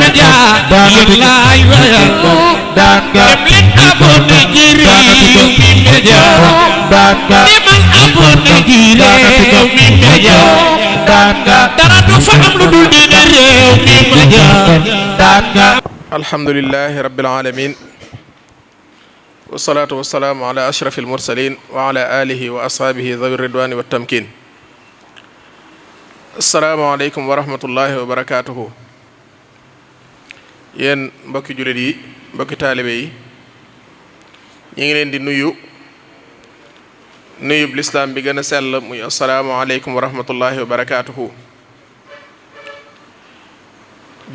media yëllaay wayal dem leen abonné ci Rewmi Media demal abonné ci Rewmi Media dara du fa am lu dul diine Rewmi Media. alhamdulillahi rabbil alamin wasalaatu wasalaamu ala ashrafil mursalin wa ala alihi wa ashaabihi dhawi ridwani wa tamkin. asalaamaaleykum wa rahmatullahi wa barakaatuhu. yéen mbokki jullit yi mbokki taalibe yi ñu ngi leen di nuyub lislaam bi gën a sell muy asalaamaaleykum wa rahmatullahi wa barakaatuhu.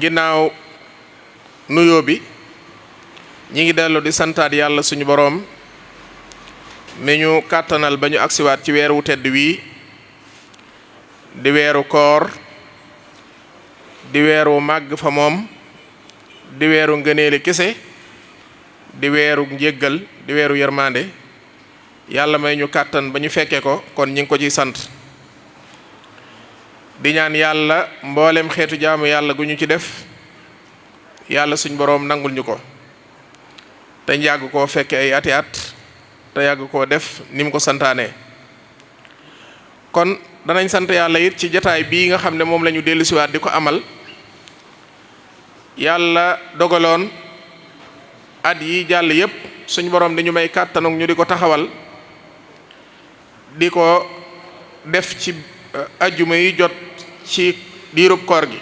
ginnaaw nuyoo bi ñi ngi dellu di santaat yàlla suñu boroom mi ñu kàttanal ba ñu agsiwaat ci weer wu tedd wii di weeru koor di weeru màgg fa moom di weeru ngëneeli kese di weeru njéggal di weeru yërmande yàlla may ñu kàttan ba ñu fekke ko kon ñi ngi ko ciy sant di ñaan yàlla mboolem xeetu jaamu yàlla gu ñu ci def yàlla suñ boroom nangul ñu ko te yàgg koo fekke ay ati at te yàgg koo def ni mu ko santaane. kon danañ sant yàlla it ci jataay bii nga xam ne moom la ñu dellusiwaat di ko amal yàlla dogaloon at yi jàll yépp suñ boroom dañu may kàttanuk ñu di ko taxawal di ko def ci ajjuma yi jot ci diirub koor gi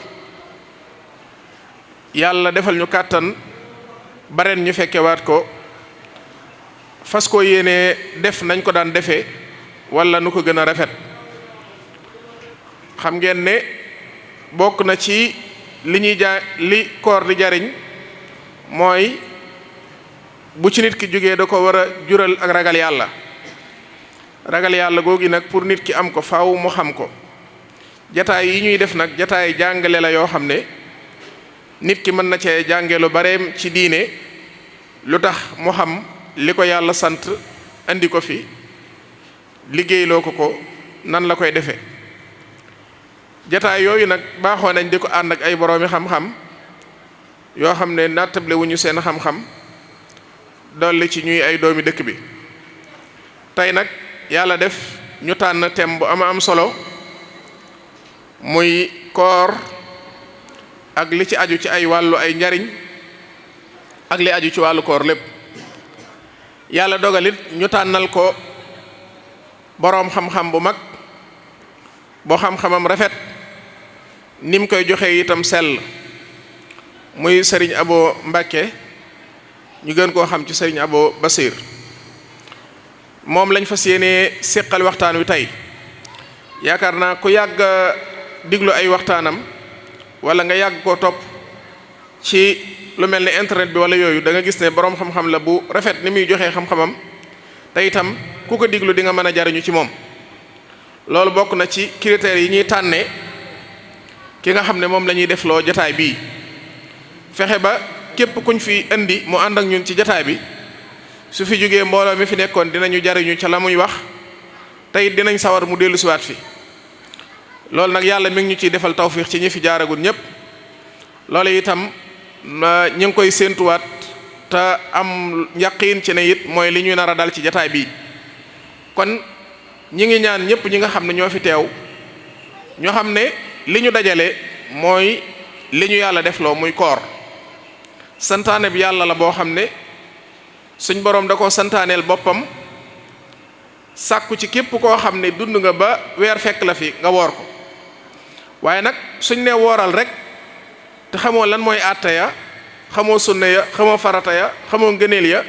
yàlla defal ñu kàttan bareen ñu fekkewaat ko fas ko yéene def nañ ko daan defee wala nu ko gën a rafet. xam ngeen ne bokk na ci li koor di jariñ mooy bu ci nit ki jógee da ko war a jural ak ragal yàlla googi nag pour nit ki am ko faaw mu xam ko. jataay yi ñuy def nag jataay jàngale la yoo xam ne nit ki mën na cee jànge lu bareem ci diine lu tax mu xam li ko yàlla sant andi ko fi liggéeyloo ko nan la koy defee. jataay yooyu nag baaxoo nañ di ko ànd ak ay boroomi xam-xam yoo xam ne nattable wuñu seen xam-xam dolli ci ñuy ay doomi dëkk bi. tey nag yàlla def ñu tànn thème bu am solo muy koor ak li ci aju ci ay wàllu ay njariñ ak li aju ci wàllu koor lépp. yàlla dogalit ñu tànnal ko boroom xam-xam bu mag boo xam-xamam rafet nim koy joxe itam sell muy sëriñ Abo Mbàkke ñu gën koo xam ci sëriñ Abo Basir. moom lañ fas yéene séqal waxtaan wi tey yaakaar naa ku yàgg diglu ay waxtaanam wala nga yàgg koo topp ci lu mel ne internet bi wala yooyu da nga gis ne boroom xam-xam la bu rafet ni muy joxee xam-xamam te itam ku ko diglu di nga mën a jariñu ci moom. loolu bokk na ci critères yi ñuy tànnee ki nga xam ne moom la ñuy defloo jataay bii fexe ba képp kuñ fi indi mu ànd ak ñun ci jataay bi su fi jógee mbooloo mi fi nekkoon dinañu jariñu ca la muy wax tey dinañ sawar mu dellu siwaat fi. loolu nag yàlla mi ngi ñu ciy defal tawfiix ci ñi fi jaaragul ñépp. loolu itam ñu ngi koy séentuwaat te am yaqiin ci ne it mooy li ñuy nar a dal ci jataay bii. kon ñi ngi ñaan ñépp ñi nga xam ne ñoo fi teew ñoo xam ne li ñu dajale mooy li ñu yàlla defloo muy koor. santaane bi yàlla la boo xam ne suñ boroom da ko santaaneel boppam sàkku ci képp koo xam ne dund nga ba weer fekk la fi nga woor ko. waaye nag suñ ne wooral rek te xamoo lan mooy àtte ya xamoo sunna ya xamoo farata ya xamoo ngëneel ya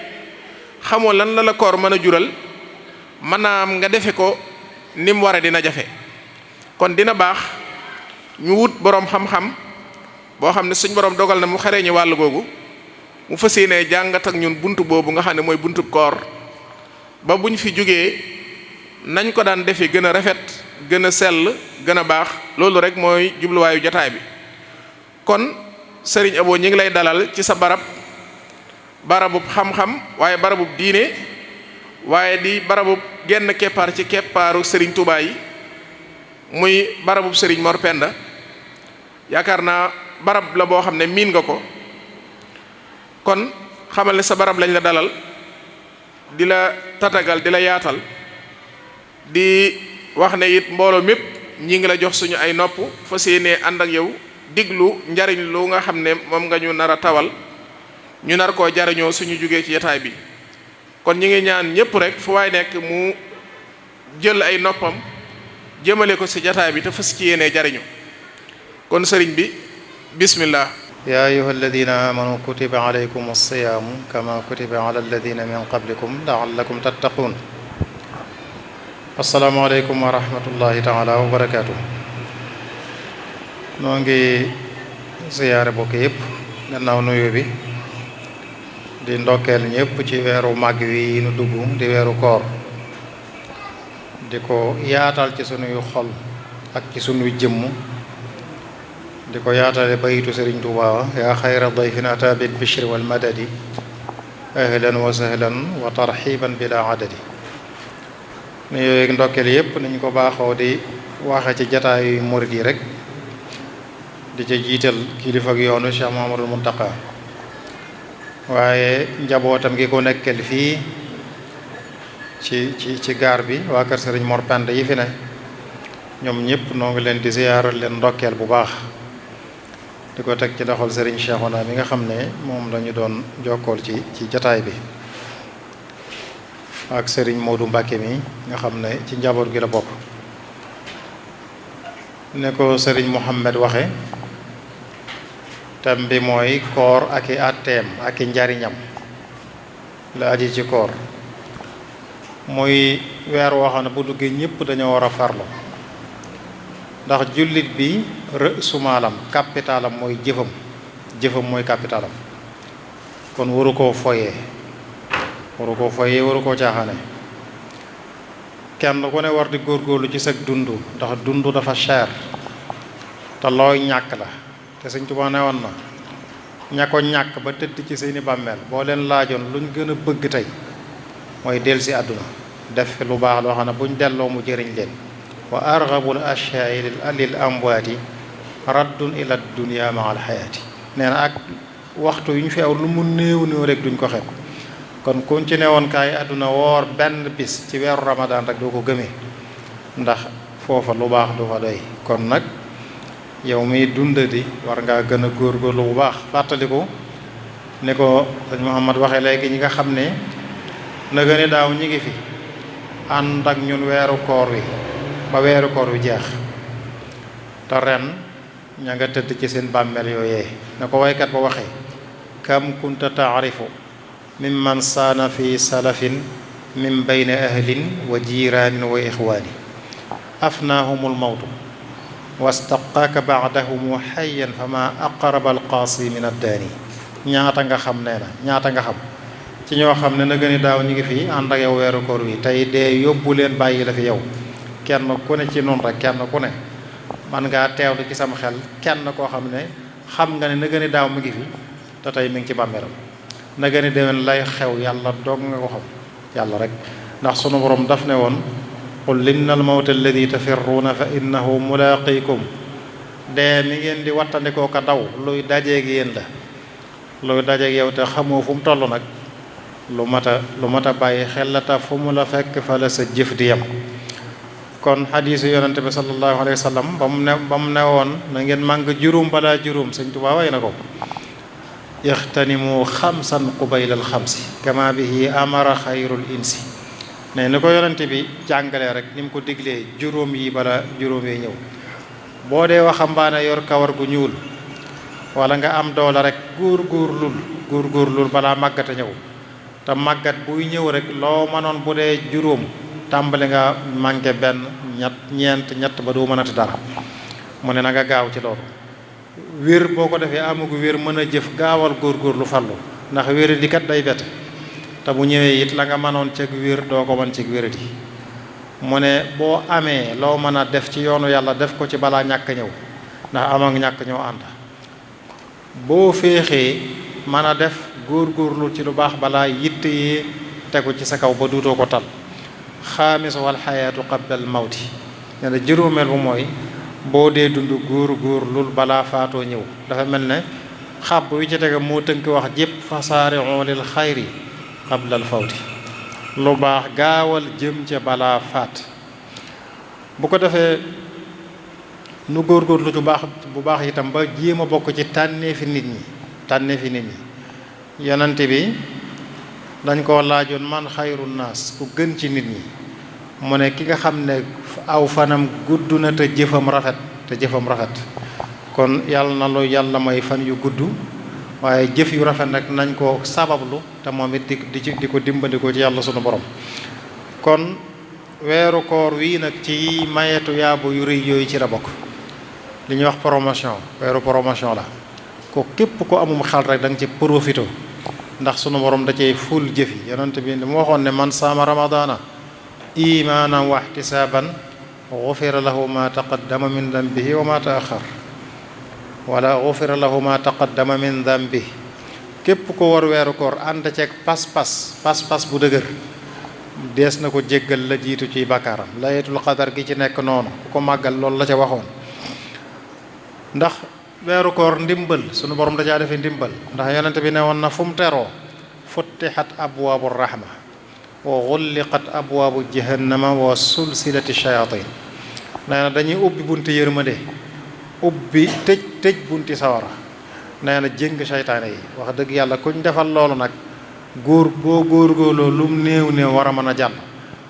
xamoo lan la koor mën a jural maanaam nga defe ko ni mu ware dina jafe. kon dina baax ñu wut boroom xam-xam boo xam ne suñ boroom dogal na mu xaree ñi wàll googu mu fas yéenee jàngat ak ñun buntu boobu nga xam ne mooy buntu koor ba buñ fi jógee nañ ko daan defe gën a rafet gën a sell gën a baax. loolu rek mooy jubluwaayu jataay bi. kon sëriñ Abo ñi ngi lay dalal ci sa barabub xam-xam waaye barabub diine waaye di barabub genn keppaar ci keppaaru sëriñ Touba yi muy barabub sëriñ Mor Penda. yaakaar naa barab la boo xam ne miin nga ko kon xamal ne sa barab lañ la dalal di la tatagal di la yaatal di wax ne it mbooloo mépp ñi ngi la jox suñu ay nopp fas yéenee ànd ak yow diglu njariñ lu nga xam ne moom nga ñu nar a tawal ñu nar koo jariñoo suñu jógee ci jataay bi kon ñi ngi ñaan ñëpp rek fu waay nekk mu jël ay noppam jëmale ko ci jataay bi te fas ci yéenee jariñu kon sëriñ bi bismillah. yaa ayyuha alladina amanu kutiba alaykum alsiyaamu kama kutiba ala alladina min qablikum laallakum tattaquun. assalaamu aleykum wa rahmatullahi taala wa barakaatu. noo ngi ziyaare bokk yëpp gannaaw nuyu bi di ndokkeel ñëpp ci weeru màgg wi nu dugg di weeru koor di ko yaatal ci sunuy xol ak ci sunuy jëmm di ko yaatale bayitu Sëriñ Tuubaa yaa xayra dayfin ataa bil bishri wal madadi ahlan wa sahlan wa tarxiban bila adadi nu yooyu ndokkeel yëpp nañ ko baaxoo di waxe ci jataayu murit yi rek di ca jiital kilifa ak yoonu Cheikh Mouhamadoul Mountakha waaye njabootam gi ko nekkal fii ci gaar bi waa kër Sëriñ Mor Penda yi fi ne ñoom ñëpp noo ngi leen di ziyaaral leen ndokkeel bu baax di ko teg ci loxol Sëriñ Cheikhouna mi nga xam ne moom lañu doon jokkool ci jataay bi ak Sëriñ Modou Mbacke mi nga xam ne ci njaboot gi la bokk ne ko Sëriñ Mouhamed waxe tam bi mooy koor ak i atteem ak i njariñam la aji ci koor muy weer woo xam ne bu duggee ñëpp dañoo war a farlu ndax jullit bi rësumaalam capitalam mooy jëfam mooy capitalam kon waru koo foyee waru koo caaxaane kenn ku ne war di góorgóorlu ci sag dund ndax dund dafa cher te looy ñàkk la te Sëñ Tuubaa ne woon na ña ko ñàkk ba tëdd ci seeni bàmmeel boo leen laajoon luñ gën a bëgg tey mooy del si àdduna def fi lu baax loo xam ne buñ delloo mu jëriñ leen wa arghabul ashya'i lil amwaati raddun ila dunya ma al hayaati nee na ak waxtu yu ñu fi aw lu mu néew rek duñ ko xeeb kon kuñ ci ne woon kaay àdduna woor benn bis ci weeru Ramadan rek doo ko gëmee ndax foofa lu baax du fa doy kon nag yow miy dundadi war ngaa gën a góorgóorlu bu baax fàttaliku ne ko sëñ Mouhamad waxee léegi ñi nga xam ne na gën a daaw ñi ngi fi ànd ak ñun weeru koor wi ba weeru koor wi jeex te ren ña nga tëdd ci seen bàmmeel yooyee na ko waykat ba waxee kam kunta taarifu mimman saana fi salafin min bayni ahlin wa jiraanin wa ixwaani afnaahumul mawtu wastaqaaka baadahumu xayyan fa ma aqraba alqaasi min addaani ñaata nga xam nee na ñaata nga xam ci ñoo xam ne na gën a daaw ñu ngi fi ànd ak yow weeru koor wi tey dee yóbbu leen bàyyi la fi yow kenn ku ne ci noonu rek kenn ku ne man ngaa teewlu ci sama xel kenn koo xam ne xam nga ne na gën a daaw mu ngi fi te tey mi ngi ci bàmmeeram na gën a déwén lay xew yàlla dog nga ko xam yàlla rek ndax sunu borom daf ne woon qul inna al mawta alladi tafirruuna fa innahu mulaaqikum dee mi ngeen di wattandikoo ka daw luy dajeeg yéen la luy dajeeg yow te xamoo fu mu toll nag lu mat a bàyyi xel la ta fu mu la fekk fa la sa jëf di yem kon xadiisu yonente bi sallallahu alayhi wa sallam ba mu ne woon na ngeen màng juróom balaa juróom Sëñ Tuubaa way na ko ixtanimu xamsan qubaylal xamsi kama bihi amara xayrul insi ne ni ko yonente bi jàngalee rek ni mu ko diglee juróom yi bala juróom yi ñëw boo dee waxambaane yor kawar gu ñuul wala nga am doole rek góorgóorlul balaa màggata ñëw te màggat buy ñëw rek loo mënoon bu dee juróom tàmbali nga manqué benn ñett ba doo mënati dara mu ne na nga gaaw ci loolu wér boo ko defee amugu wér mën a jëf gaawal góorgóorlu fallu ndax wér di kat day bette te bu ñëwee it la nga mënoon ceg wér doo ko mën ceg wéradi mu ne boo amee loo mën a def ci yoonu yàlla def ko ci balaa ñàkk ñëw ndax am ak ñàkk ñoo ànd boo féexee mën a def góorgóorlu ci lu baax balaa yitte yi tegu ci sa kaw ba duutoo ko tal xaamis wal xayaatu qabla al mawti nee na juróomeel bu mooy boo dee dund góor lul balaa faatoo ñëw. dafa mel ne xàbb wi ci tege moo tënk wax jépp fasaari'u lil xayri qabla al fawti, lu baax gaawal jëm ca balaa faat. bu ko defee nu góorgóorlu bu baax itam ba jéem a bokk ci tànneefi nit ñi. yonante bi dañ koo laajoon man xayru naas ku gën ci nit ñi, mu ne ki nga xam ne aw fanam gudd na te jëfam rafet. kon yàlla na lu yàlla may fan yu gudd, waaye jëf yu rafet nag nañ ko sabablu te moom it di ko dimbandikoo ci yàlla sunu borom. kon weeru koor wii nag ci mayetu yaabu yu rëy yooyu ci la bokk. li ñuy wax promotion, weeru promotion la ko képp ko amum xel rek da nga ci profité, ndax sunu borom da cey ful jëfi. yonent bi mu waxoon ne man saama ramadana imaanan wa ihtisaaban gufira lahu ma taqaddama min dambihi wa ma taaxar, wala gufira lahu ma taqaddama min dambihi. képp ko war weeru koor ànd ceeg pas-pas bu dëgër, dees na ko jéggal la jiitu ciy bakkaaram. layatul qadar gi ci nekk noonu ku ko màggal loolu la ca waxoon. ndax weeru koor ndimbal sunu borom da caa defee ndimbal, ndax yonent bi ne woon na fu mu teroo futtixat abwaabu rahma wa xulliqat abwaabu jahannama wa sulsilati shayatin. nee na dañuy ubbi bunti yërmande, ubbi tëj bunti sawara. nee na jëng seytaane yi. wax dëgg yàlla kuñ defal loolu nag góorgóorloo lum néew war a mën a jàll.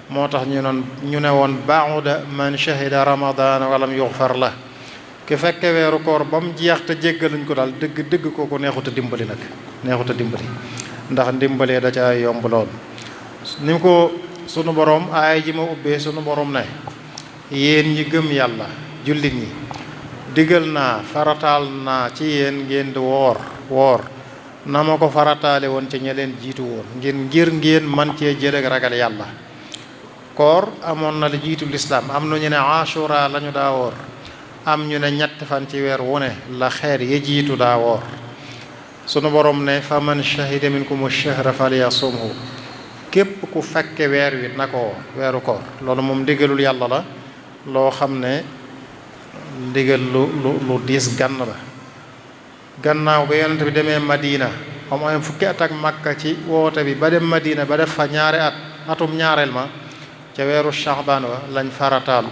moo tax ñu ne woon ba'uda man shahida ramadana walam yughfar la. ki fekke weeru koor ba mu jeex te jéggaluñ ko daal dëgg kooku neexut a dimbali ndax ndimbalee da ca yomb lool. ni ko sunu borom aaya ji ma ubbee sunu borom ne yéen ñi gëm yàlla jullit ñi digal naa farataal naa ci yéen ngeen di woor na ma ko farataale woon ci ña leen jiitu woon ngir ngeen man cee jële ragal yàlla. koor amoon na lu jiitu lislaam, am na ñu ne ashura lañu daa woor, am ñu ne ñetti fan ci weer wu ne la xeer ya jiitu daa woor. sunu borom ne fa man shahida minkum ash-shahra falyasumhu, képp ku fekke weer wi na ko weeru koor. loolu moom ndigalul yàlla la loo xam ne ndigal lu diis gann la. gannaaw ba yonent bi demee Madina xam am fukki at ak Makka ci woote bi ba dem Madina ba def fa ñaari at, atum ñaareel ma ca weeru Sha'ban wa lañ farataal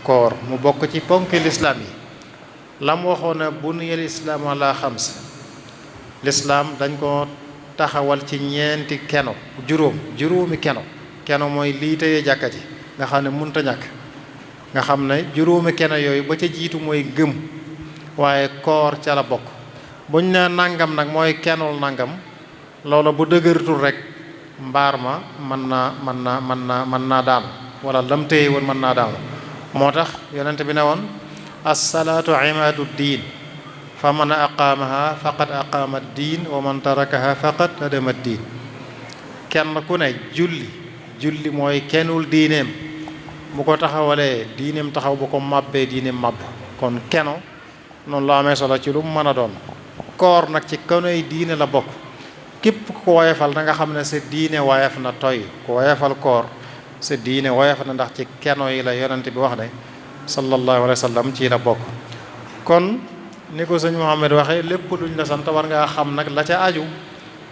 koor mu bokk ci ponki lislaam yi. lam waxoon ne buniyal islaam ala xams, lislaam dañ ko taxawal ci ñeenti juróomi keno mooy lii tëye jàkka ji nga xam ne munta ñàkk. nga xam ne juróomi keno yooyu ba ca jiitu mooy gëm, waaye koor ca la bokk. buñ ne nangam nag mooy kenul nangam, loola bu dëgërtul rek mbaar ma mën naa daanu, wala lam téye woon mën naa daanu. moo tax yonent bi ne woon as-salaatu imaadu diin fa man aqaamaha faqad aqaama diin wa man tarakaha faqad hadama diin. kenn ku ne julli mooy kennul diineem, bu ko taxawalee diineem taxaw, bu ko màbbee diineem màbb. kon keno noonu la amee solo ci lu mu mën a doon. koor nag ci kenoy diine la bokk. képp ku woyefal na nga xam ne sa diine woyef na toy. ku woyefal koor sa diine woyef na, ndax ci keno yi la yonent bi wax ne sallallahu alayhi wa sallam ci la bokk. kon ni ko sëñ Mouhamed waxee lépp luñ la sant war ngaa xam nag la ca aju.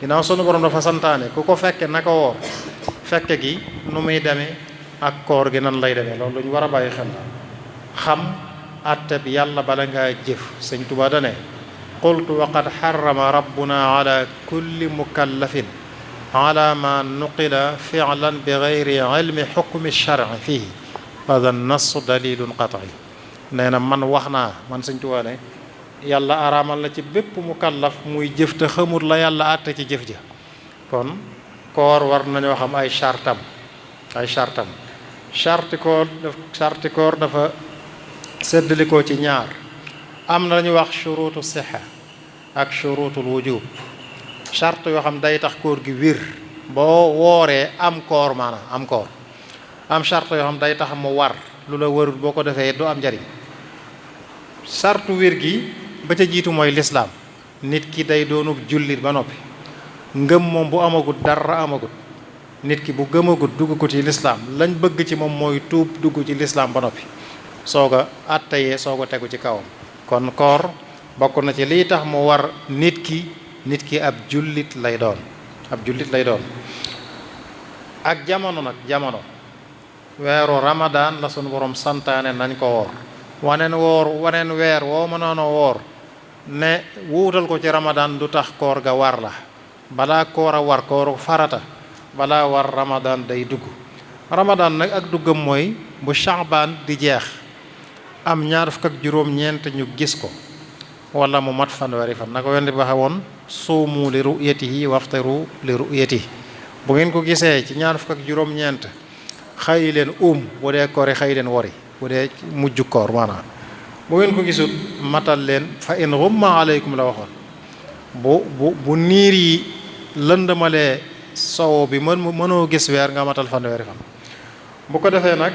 ginnaaw sunu borom dafa santaane ku ko fekke naka woor, fekke gi nu muy demee ak koor gi nan lay demee, loolu lu ñu war a bàyyi xel. xam àtte bi yàlla bala ngaa jëf. sëñ Tuubaa dane qultu wa qad xarama rabbuna ala kulli mukallafin ala ma nuqila fi'lan bi gayri ilmi xukmi shar'i fihi hada nas dalilun qat'i. nee na man wax naa man sëñ Tuubaa ne yàlla araamal na ci bépp mukallaf muy jëf te xamul la yàlla àtte ci jëf ja. kon koor war nañoo xam ay chartam. charti koor dafa séddalikoo ci ñaar. am na la ñuy wax shurutu siha ak shurutul wujub. charte yoo xam day tax koor gi wér boo wooree am koor, maanaam am koor. am charte yoo xam day tax mu war, lu la warul boo ko defee du am njariñ. sartu wér gi ba ca jiitu mooy lislaam. nit ki day doonub jullit ba noppi. ngëm moom bu amagut dara amagut. nit ki bu gëmagut dugg ko ci lislaam lañ bëgg ci moom mooy tuub dugg ci lislaam ba noppi. soog a attayee soog a tegu ci kawam. kon koor bokk na ci lii tax mu war nit ki ab jullit lay doon ak jamono nag weeru Ramadan la sunu borom santaane nañ ko woor waneen weer woo mënoon a woor ne wuutal ko ci Ramadan du tax koor ga war la balaa koor a war kooru farata balaa war Ramadan day dugg. Ramadan nag ak duggam mooy bu Sha'ban di jeex am 29 ñu gis ko wala mu mat fanweeri fan na ko Yonent bi waxe woon suumu li ru'yatihi waftiru li ru'yatihi bu ngeen ko gisee ci 29 xëy leen bu dee koori xëy leen wori bu dee mujj koor maanaam bu ngeen ko gisul matal leen fa in ghumma alaykum la waxoon bu niir yi lëndamalee sow bi mënoo gis weer nga matal fanweeri fan. bu ko defee nag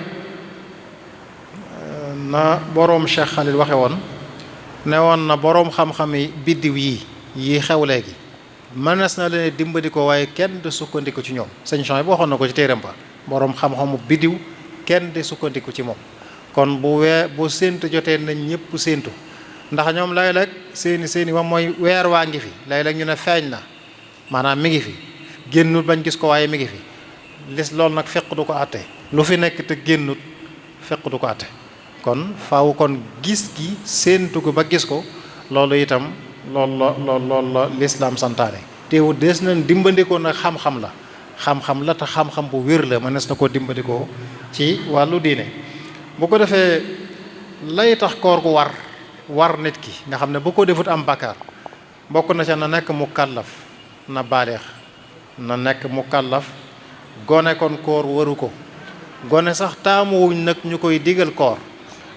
na boroom Cheikh Khalil waxe woon ne woon na boroom xam-xami biddiw yi xew léegi mënees na leen dimbali ko waaye kenn du sukkandiku ci ñoom. sëñ Jean bi waxoon na ko ci téeram ba boroom xam-xamu biddiw kenn di sukkandiku ci moom. kon bu séentu jotee nañ ñëpp séentu ndax ñoom léeg-léeg seeni wax mooy weer waa ngi fi léeg-léeg ñu ne feeñ na maanaam mi ngi fi génnut bañ gis ko waaye mi ngi fi loolu nag fekk du ko àtte lu fi nekk te génnut fekk du ko àtte kon faaw kon gis gi séentu ko ba gis ko loolu itam loolu la lislaam santaane teewul des nañ dimbandikoo nag xam-xam la te xam-xam bu wér la mënees na koo dimbandikoo ci wàllu diine. bu ko defee lay tax koor gu war nit ki nga xam ne bu ko defut am bakkaar bokk na ca na nekk mukallaf na baaleex na nekk mukallaf gone kon koor waru ko gone sax taamuwuñ nag ñu koy digal koor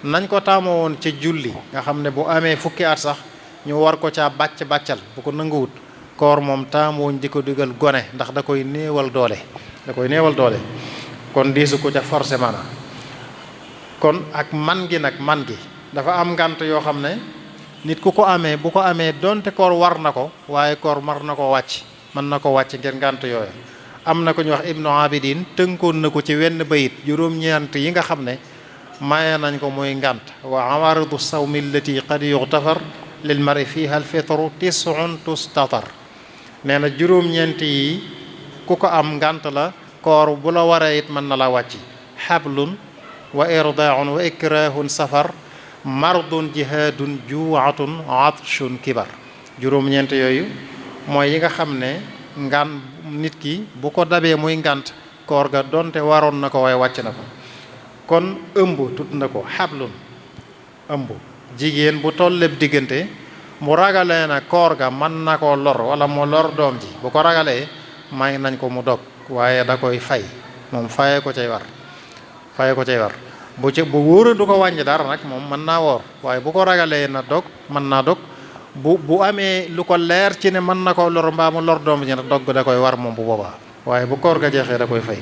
nañ ko taamu woon ca julli nga xam ne bu amee fukki at sax ñu war ko caa bàccal bu ko nanguwut koor moom taamuwuñ di ko digal gone ndax da koy néewal doole kon diisu ko ca forcé maanaam kon ak man gi dafa am ngànt yoo xam ne nit ku ko amee bu ko amee donte koor war na ko waaye koor mar na ko wàcc mën na ko wàcc ngir ngànt yooyu. am na ko ñu wax Ibnu Abidin tënkoon na ko ci wenn bayit juróom-ñeent yi nga xam ne maye nañ ko muy ngànt wa awaaridu sawmi allati qad yuxtafar lil mari fiha al fitru tisun tustatar nee na juróom-ñeent yi ku ko am ngànt la koor bu la waree it mën na la wàcc xablun wa irdaun wa ikrahun safar mardun jihaadun juwaatun atshun kibar juróom-ñeent yooyu mooy yi nga xam ne nit ki bu ko dabee muy ngànt koor ga donte waroon na ko waaye wàcc na ko. kon ëmb tudd na ko xablun ëmb jigéen bu tolleb diggante mu ragalee na koor ga mën na koo lor wala mu lor doom ji bu ko ragalee may nañ ko mu dog waaye da koy fay moom fayee ko cay war bu wóora du ko wàññi dara nag moom mën naa woor waaye bu ko ragalee na dog mën naa dog bu amee lu ko leer ci ne mën na ko lor mbaa mu lor doom ji nag dog da koy war moom bu boobaa waaye bu koor ga jeexee da koy fay.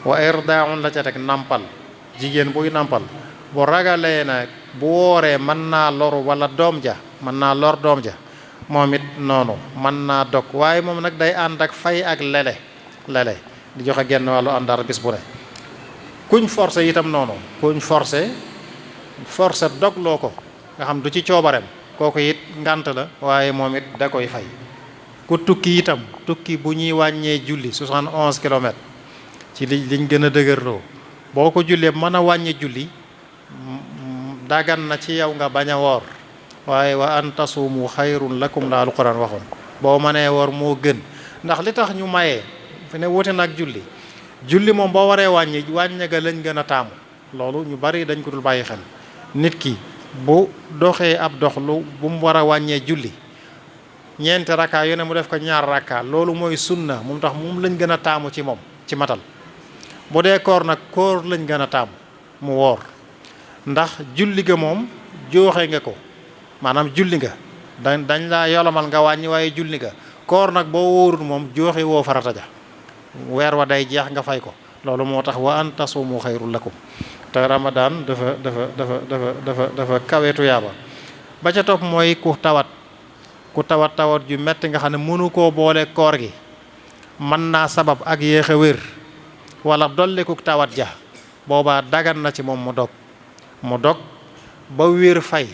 wa irdaun la ca teg nampal jigéen buy nampal bu ragalee na bu wooree mën naa lor wala doom ja mën naa lor doom ja moom it noonu mën naa dog waaye moom nag day ànd ak fay ak lele di joxe genn wàllu àndar bis bu ne. kuñ forcé itam noonu kuñ forcé dogloo ko nga xam du ci coobareem kooku it ngànt la waaye moom it da koy fay. ku tukki itam tukki bu ñuy wàññee julli 71 kilomètres ci liñ gën a dëgërloo boo ko jullee mën a wàññi julli dagan na ci yow nga bañ a woor waaye wa an tasuumu xayrun lakum la alquran waxoon boo mënee woor moo gën ndax li tax ñu mayee fi ne wuute nag julli moom boo waree wàññi ga lañ gën a taamu loolu ñu bari dañ ko dul bàyyi xel nit ki bu doxee ab dox lu bu mu war a wàññee julli ñeenti rakka yu ne mu def ko ñaar rakka loolu mooy sunna moom tax moom lañ gën a taamu ci moom ci matal bu dee koor nag koor lañ gën a taamu mu woor ndax julli ga moom jooxe nga ko maanaam julli nga dañ laa yolomal nga wàññi waaye julli nga koor nag boo wóorul moom jooxe woo farata ja weer wa day jeex nga fay ko loolu moo tax wa an tasuumu xayrun lakum te Ramadan dafa kaweetu yaaba ba ca topp mooy ku tawat ju metti nga xam ne mënu koo boole koor gi mën naa sabab ak yéex a wér wala dolliku tawat ja boobaa dagan na ci moom mu dog mu dog ba wér fay.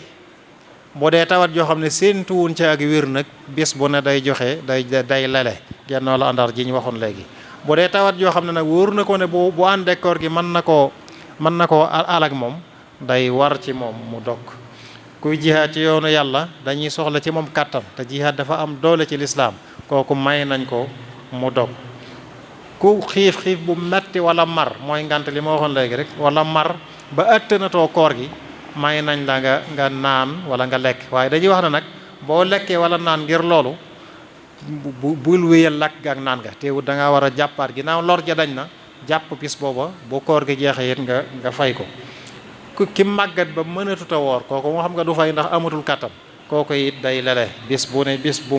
bu dee tawat joo xam ne séentuwuñ ca ak wér nag bis bu ne day joxe day lele genn wàllu àndar ji ñu waxoon léegi. bu dee tawat joo xam ne nag wóor na ko ne bu àndee koor gi mën na koo alag moom day war ci moom mu dog. kuy jihaad ci yoonu yàlla dañuy soxla ci moom kàttan te jihaad dafa am doole ci lislaam kooku may nañ ko mu dog. ku xiif bu metti wala mar mooy ngant li ma waxoon léegi rek wala mar ba ëttanatoo koor gi may nañ la nga naan wala nga lekk waaye dañuy wax ne nag boo lekkee wala naan ngir loolu bul wéyal lakk ga ak naan ga teewut da ngaa war a jàppaat ginnaaw lor ja dañ na jàpp bis booba bu koor gi jeexee it nga fay ko. ki màggat ba mënatut a woor kooku moo xam nga du fay ndax amatul kàttan kooku it day lele bis bu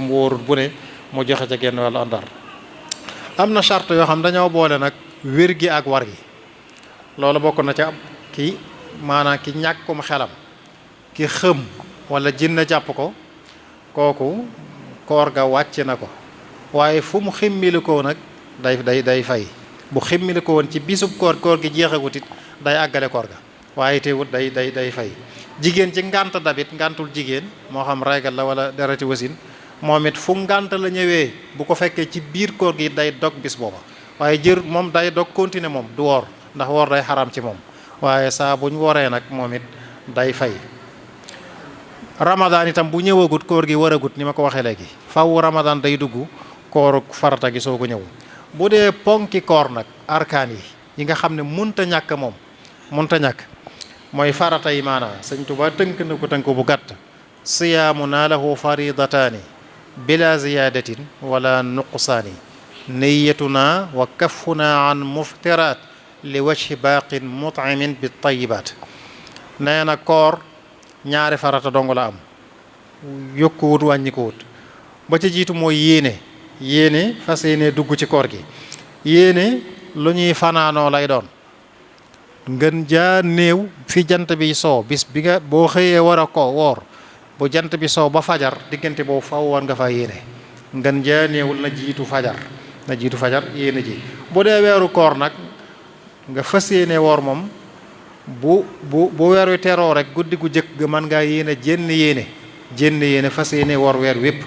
mu wóorul bu ne mu joxe ca genn wàllu àndar. am na charte yoo xam dañoo boole nag wér gi ak war gi loolu bokk na ca maanaam ki ñàkkum xelam ki xëm wala jinne jàpp ko kooku koor ga wàcc na ko waaye fu mu ximmilikoo nag day fay bu ximmilikoo woon ci bisub koor gi jeexagut it day àggale koor ga waaye teewut day fay. jigéen ci ngànt dabit ngàntul jigéen moo xam régal la wala dereti wasin moom it fu ngànt la ñëwee bu ko fekkee ci biir koor gi day dog bis booba waaye moom day dog continuer moom du woor ndax woor day xaram ci moom waaye saa bu ñu woree nag moom it day fay. Ramadan itam bu ñëwagut koor gi waragut ni ma ko waxee léegi faw Ramadan day dugg kooru farata gi soo ko ñëw. bu dee ponki koor nag arkaan yi nga xam ne munta ñàkk moom munta ñàkk mooy farata yi maanaam Sëñ Tuubaa tënk na ko tënk bu gàtt. siyaamuna lahu faridataani bila ziyadatin wala nuqsaani niyatuna wa kaffuna an muftiraat li wajhi baaqin mut'imin bi tayibaat. nee na koor ñaari farata dong la am yokkuwut wàññikuwut ba ca jiitu mooy yéene fas yéene dugg ci koor gi yéene lu ñuy fanaanoo lay doon ngën jaa néew fi jant bi soo bis bi nga boo xëyee war a ko woor bu jant bi soo ba fajar diggante boobu faw war nga fa yéene ngën jaa néewul na jiitu fajar yéene ji. bu dee weeru koor nag nga fas yéene woor moom bu weer wi teroo rek guddi gu jëkk ga mën ngaa yéene jénn yéene fas yéene woor weer wépp.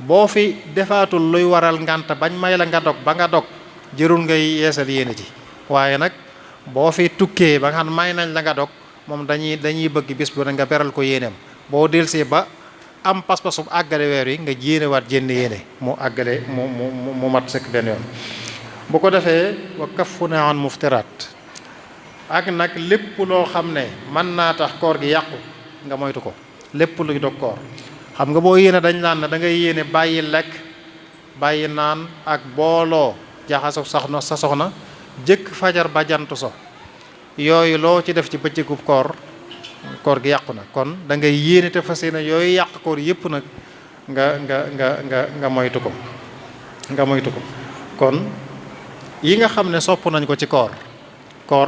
boo fi defaatul luy waral ngànt bañ may la nga dog ba nga dog jërul ngay yeesal yéene ji waaye nag boo fi tukkee ba nga xam may nañ la nga dog moom dañuy bëgg bis bu ne nga beral ko yéeneem boo delsee ba am pas-pasu àggale weer wi nga jéenewaat jénn yéene mu àggale mu mat sëkk benn yoon. bu ko defee wa kaffuna an muftiraat ak nag lépp loo xam ne mën naa tax koor gi yàqu nga moytu ko lépp luy dog koor. xam nga boo yéene dañ naan ne da ngay yéene bàyyi lekk bàyyi naan ak booloo jaxasoo sa soxna jëkk fajar ba jant so yooyu loo ci def ci bëccëgub koor gi yàqu na kon da ngay yéene te fas yéene yooyu yàq koor yépp nag nga moytu ko kon yi nga xam ne sopp nañ ko ci koor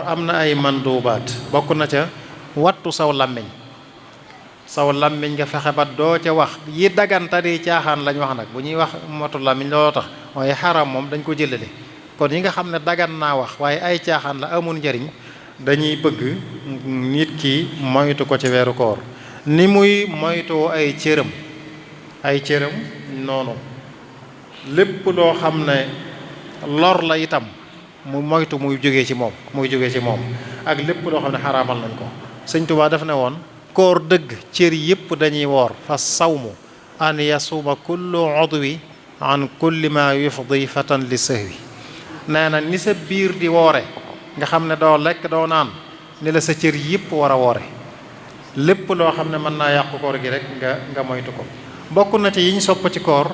am na ay mandubaat bokk na ca wattu saw làmmiñ nga fexe ba doo ca wax yi daganta di caaxaan lañ wax nag bu ñuy wax wattu làmmiñ looloo tax waaye xaram moom dañ ko jëlale kon yi nga xam ne dagan naa wax waaye ay caaxaan la amul njariñ dañuy bëgg nit ki moytu ko ci weeru koor ni muy moytoo ay cëram noonu lépp loo xam ne lor la itam mu moytu muy jógee ci moom ak lépp loo xam ne xaraamal nañ ko. Sëñ Tuubaa daf ne woon koor dëgg cër yépp dañuy woor fa sawmu an yasuuma kullu udwi an kulli ma yufdi fatan li sahwi. nee na ni sa biir di woore nga xam ne doo lekk doo naan ni la sa cër yépp war a woore lépp loo xam ne mën naa yàqu koor gi rek nga moytu ko. bokk na ci yiñ sopp ci koor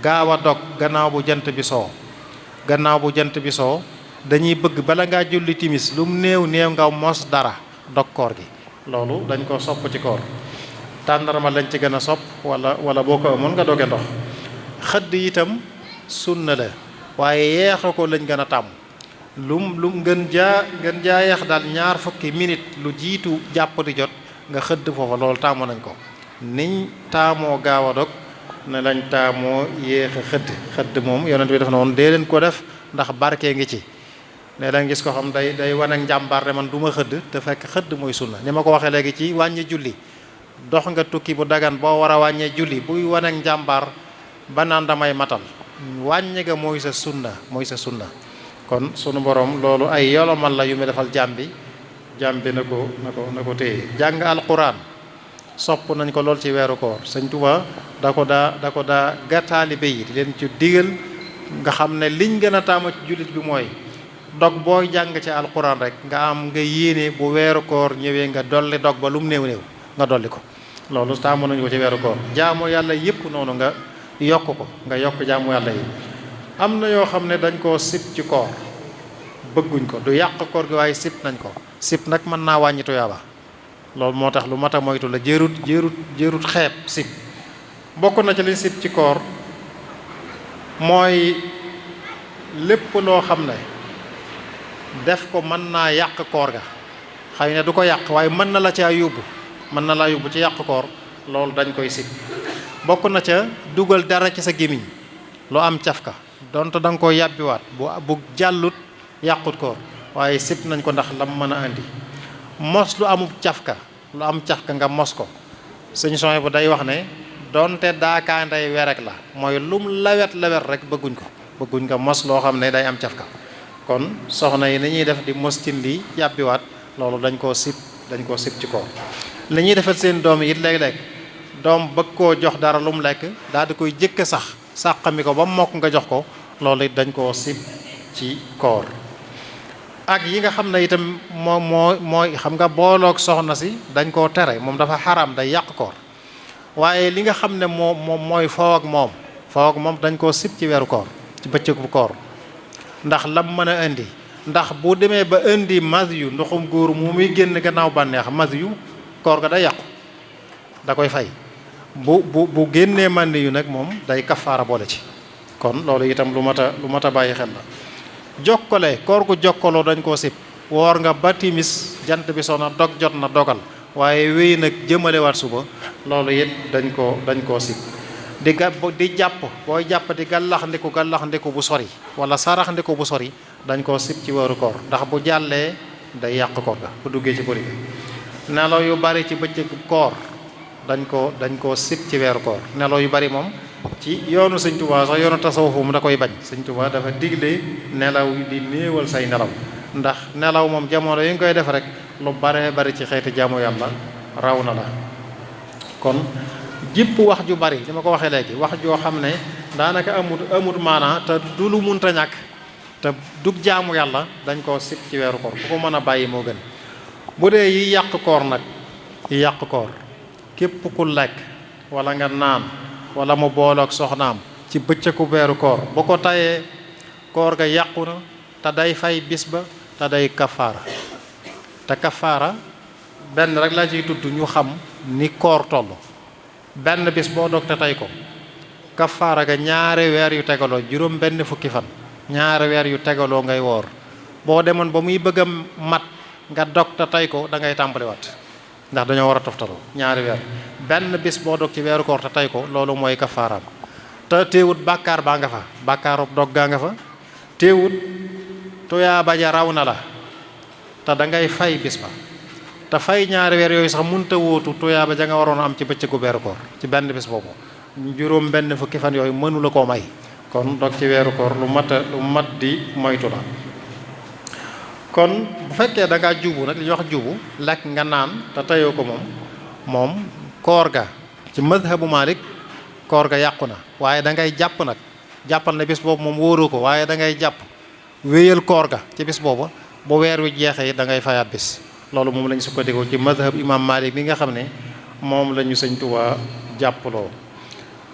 gaaw a dog gannaaw bu jant bi soo dañuy bëgg bala ngaa julli timis lu mu néew nga mos dara dog koor gi loolu dañ ko sopp ci koor. tàndarma lañ ci gën a sopp wala boo ko amoon nga doge ndox. xëdd itam sunna la waaye yeexa ko lañ gën a tàmm lu ngën jaa yeex daal 20 minutes lu jiitu jàpp di jot nga xëdd foofa loolu tàmm nañ ko. niñ taamoo gaaw a dog ne lañ taamoo yéex a xëdd moom yonent bi def na woon dee leen ko def ndax barke ngi ci ne da nga gis ko xam day wane njàmbaar ne man du ma xëdd te fekk xëdd mooy sunna ni ma ko waxee léegi ci wàññi julli dox nga tukki bu dagan boo war a wàññee julli buy wane njàmbaar ba naan damay matal wàññi ga mooy sa sunna kon sunu borom loolu ay yolomal la yu mu defal jaam bi na ko téye jàng alquran sopp nañ ko lool ci weeru koor Sëñ Tuubaa da ko daa gàttaalibe yi di leen ci digal nga xam ne liñ gën a taamu ci jullit bi mooy dog booy jàng ci alquran rek nga yéene bu weeru koor ñëwee nga dolli dog ba lu mu néew nga dolli ko loolu taamu nañu ko ci weeru koor jaamu yàlla yépp noonu nga yokk ko nga yokk jaamu yàlla yi am na yoo xam ne dañ koo sib ci koor bëgguñ ko du yàq koor gi waaye sib nañ ko sib nag mën naa wàññi tuyaaba loolu moo tax lu mat a moytu la jërut xeeb sib bokk na ci li sib ci koor mooy lépp loo xam ne def ko mën naa yàq koor ga xëy na du ko yàq waaye mën na la caa yóbbu ci yàq koor loolu dañ koy sib bokk na ca dugal dara ci sa gémmiñ lu am cafka donte da nga koy yàbbiwaat bu jàllut yàqut koor waaye sib nañ ko ndax lam mën a andi mos lu am cafka nga mos ko Sëñ Sohaybu bu day wax ne donte daakaanday werek la mooy lum lawet rek bëgguñ ko mos loo xam ne day am cafka kon soxna yi ni ñuy def di mos cin li yàbbiwaat loolu dañ koo sib ci koor li ñuy defal seen doom yi it léeg-léeg doom bëgg koo jox dara lu mu lekk daal di koy jëkk sax sàqami ko ba mokk nga jox ko loolu it dañ koo sib ci koor ak yi nga xam ne itam mooy xam nga booloog soxna si dañ koo tere moom dafa xaram day yàq koor waaye li nga xam ne mooy foo ak moom dañ koo sib ci weeru koor ci bëccëgu koor ndax lam mën a indi ndax bu demee ba indi mas yu ndoxum góor mu muy génn gannaaw bànneex mas yu koor ga day yàqu da koy fay bu génnee màndi yu nag moom day kafaara boole ci kon loolu itam lu mat a bàyyi xel la jokkale koor gu jokkaloo dañ koo sib woor nga ba timis jant bi sona dog jot na dogal waaye wéy nag jëmalewaat suba loolu it dañ koo sib di jàpp booy jàpp di gàllax ndiku bu sori wala sarax ndiku bu sori dañ koo sib ci weeru koor ndax bu jàllee day yàq koor ga bu duggee ci bëri nelaw yu bari ci bëccëg koor dañ koo sib ci weeru koor nelaw yu bari moom ci yoonu Sëñ Tuubaa sax yoonu tasawuf mu da koy bañ Sëñ Tuubaa dafa digle nelaw yi di néewal say nelaw ndax nelaw moom jamono yi nga koy def rek lu bare bari ci xeeti jaamu yàlla raw na la kon jipp wax ju bari li ma ko waxee léegi wax joo xam ne daanaka amut maanaa te du lu munta ñàkk te dug jaamu yàlla dañ koo sib ci weeru koor ku ko mën a bàyyi moo gën bu dee yi yàq koor nag yi yàq koor képp ku lekk wala nga naan wala mu booloog soxnaam ci bëccëgu weeru koor bu ko tayee koor ga yàqu na te day fay bis ba te day kafaara te kafaara benn rek laa ciy tudd ñu xam ni koor toll benn bis boo dog te tey ko kafaara ga ñaari weer yu tegaloo juróom benn fukki fan ñaari weer yu tegaloo ngay woor boo demoon ba muy bëgg a mat nga dog te tey ko da ngay tàmbaliwaat ndax dañoo war a toftaloo ñaari weer benn bis boo dog ci weeru koor te tey ko loolu mooy kafaaraam te teewut bàkkaar baa nga fa bàkkaarub dog gaa nga fa teewut tuyaaba ja raw na la te da ngay fay bis ba te fay ñaari weer yooyu sax mënta wóotu tuyaaba ja nga waroon a am ci bëccëgu weeru koor ci benn bis boobu juróom benn fukki fan yooyu mënu la koo may kon dog ci weeru koor lu mat di moytu la kon bu fekkee da ngaa jubu nag li ñuy wax jubu lekk nga naan te teyoo ko moom koor ga ci madhabu Malik koor ga yàqu na waaye da ngay jàpp nag jàppal ne bis boobu moom wóoroo ko waaye da ngay jàpp wéyal koor ga ci bis boobu bu weer wi jeexee da ngay fayaat bis loolu moom lañ sukkandikoo ci madhab imam Malik bi nga xam ne moom la ñu Sëñ Tuubaa jàppaloo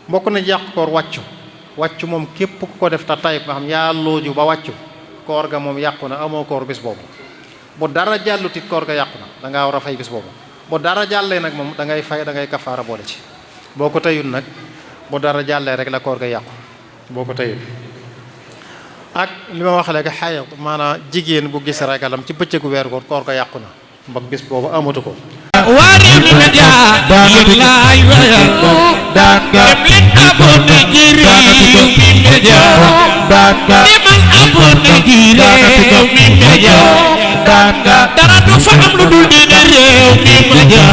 mbokk na yàq koor wàccu moom képp ku ko def te tay nga xam yaa looju ba wàccu koor ga moom yàqu na amoo koor bis boobu bu dara jàllut it koor ga yàqu na da ngaa war a fay bis boobu bu dara jàllee nag moom da ngay fay da ngay kafaara boole ci boo ko tayul nag bu dara jàllee rek la koor ga yàqu boo ko tayul ak li ma wax léegi xayat maanaam jigéen bu gis ragalam ci bëccëgu weer koor ga yàqu na mbag bis boobu amatu ko Warim media yëglay wayal dem leen abonné ci Rewmi Media amoon na ji réew mi ma jëm dara du fa am lu dul diine réew mi ma jëm